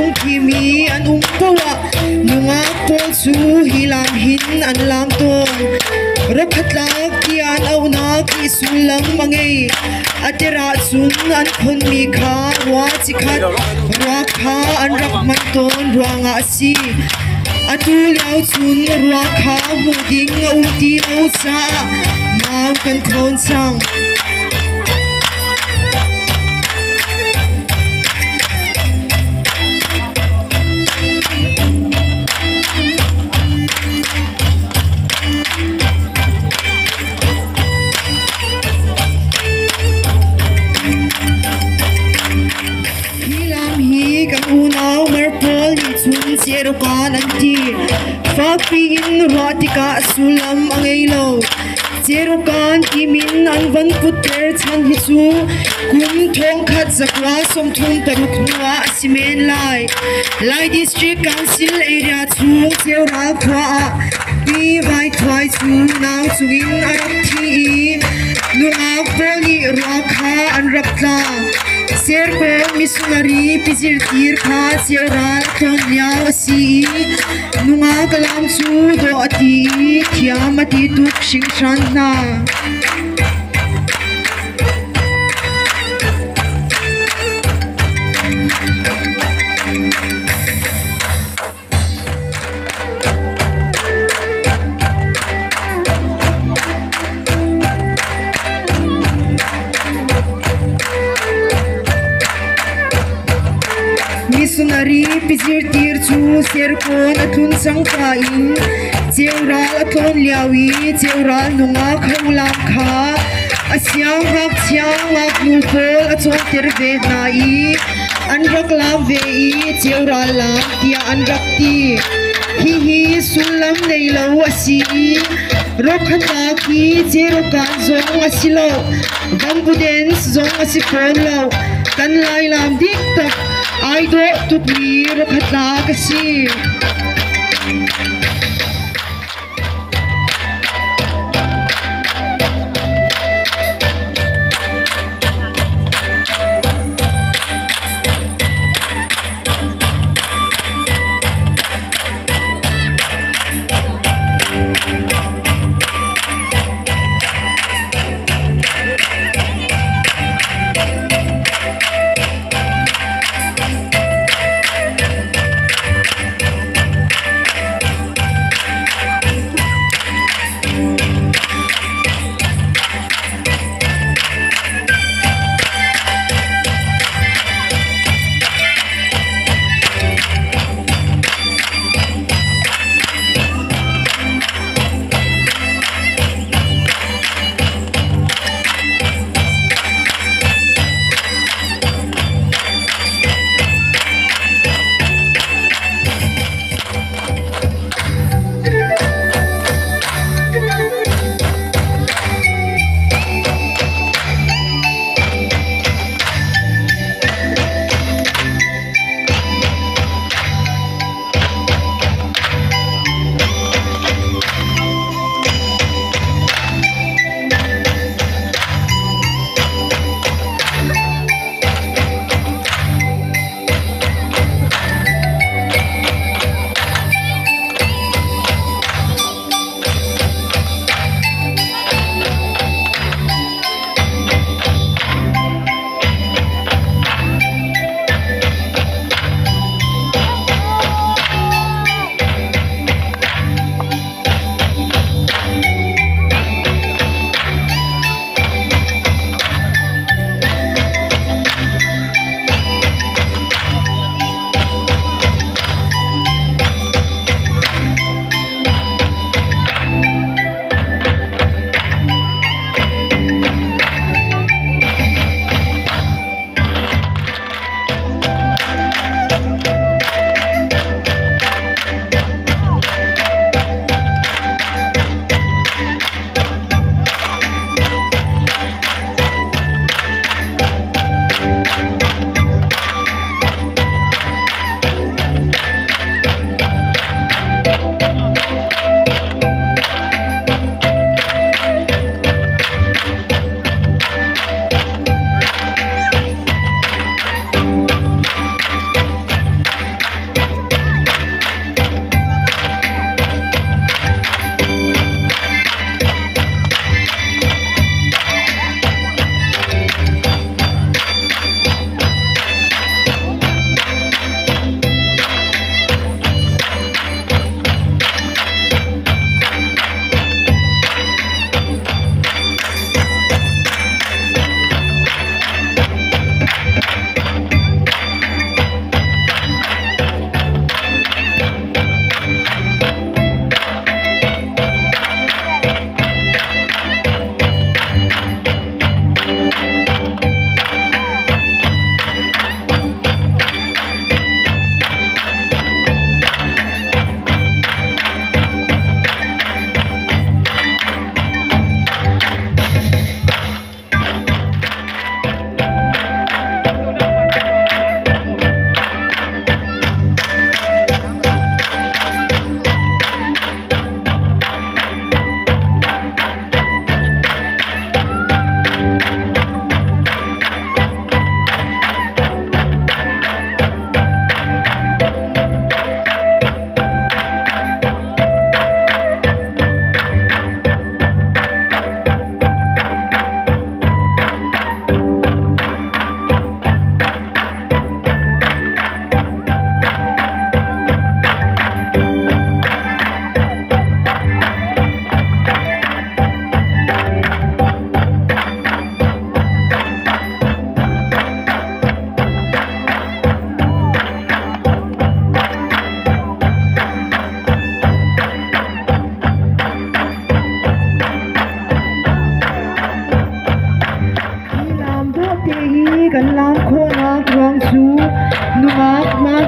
Lungthimi an um paoh ah nungak pawl cu hi lam hin an lam tawn. Rawkhatlak tiah an auhnak hi sullam a ngei. A tir ahcun an khonmi kha rua cikhat rua kha an rak hman tawn ruangah a si. Atu lio cun rua kha hmuh ding a um ti lo caah mau kan khawn cang. Hi lam hi kan unau Mar pawl nih cun Cerokan an ti. Fakpi in ruah tikah sullam a ngei lo. Cerokan ti min an van putter chan hi cu kum 1936 hnuah a si men lai. Lai District Council area chung Ceural khua ah Pi Vai Thuai cu nau cungin a rak thi i nungak pawl nih rua kha an rak tla. Serkaw missionary pizirtir kha Ceural a tlawn lio a si i nungak lam cu dawh a ti i thiam a ti tuk hringhran hna. Missionary pizirtir cu Serkawn a tlun cangka in Ceural a tlawn lio i Ceural nungak holam kha a siangngakchia ngaknu pawl a cawnter ve hna i an rak lam ve i Ceural lam tiah an rak ti. Hihi sullam nei lo a si i rawkhatnak hi Cerokan zong a si lo, bamboo dance zong a si fawn lo. Kan Lailam dik tak ai dawh tukmi rawkhatnak a si.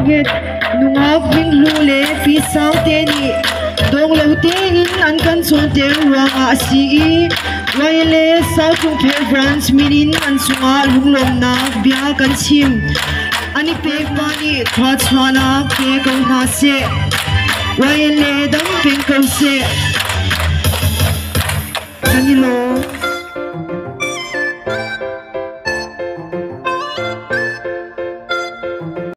Nghet nungak Hminghlu le Pi Sangte nih dawng lo tein an kan cawnter ruangah a si i YLA Sauchungphel Branch min in an cungah lunglawmhnak bia kan chim. An i pek pa nih thluachuahnak pe ko hna seh. YLA dam peng ko seh. Kan i lawm.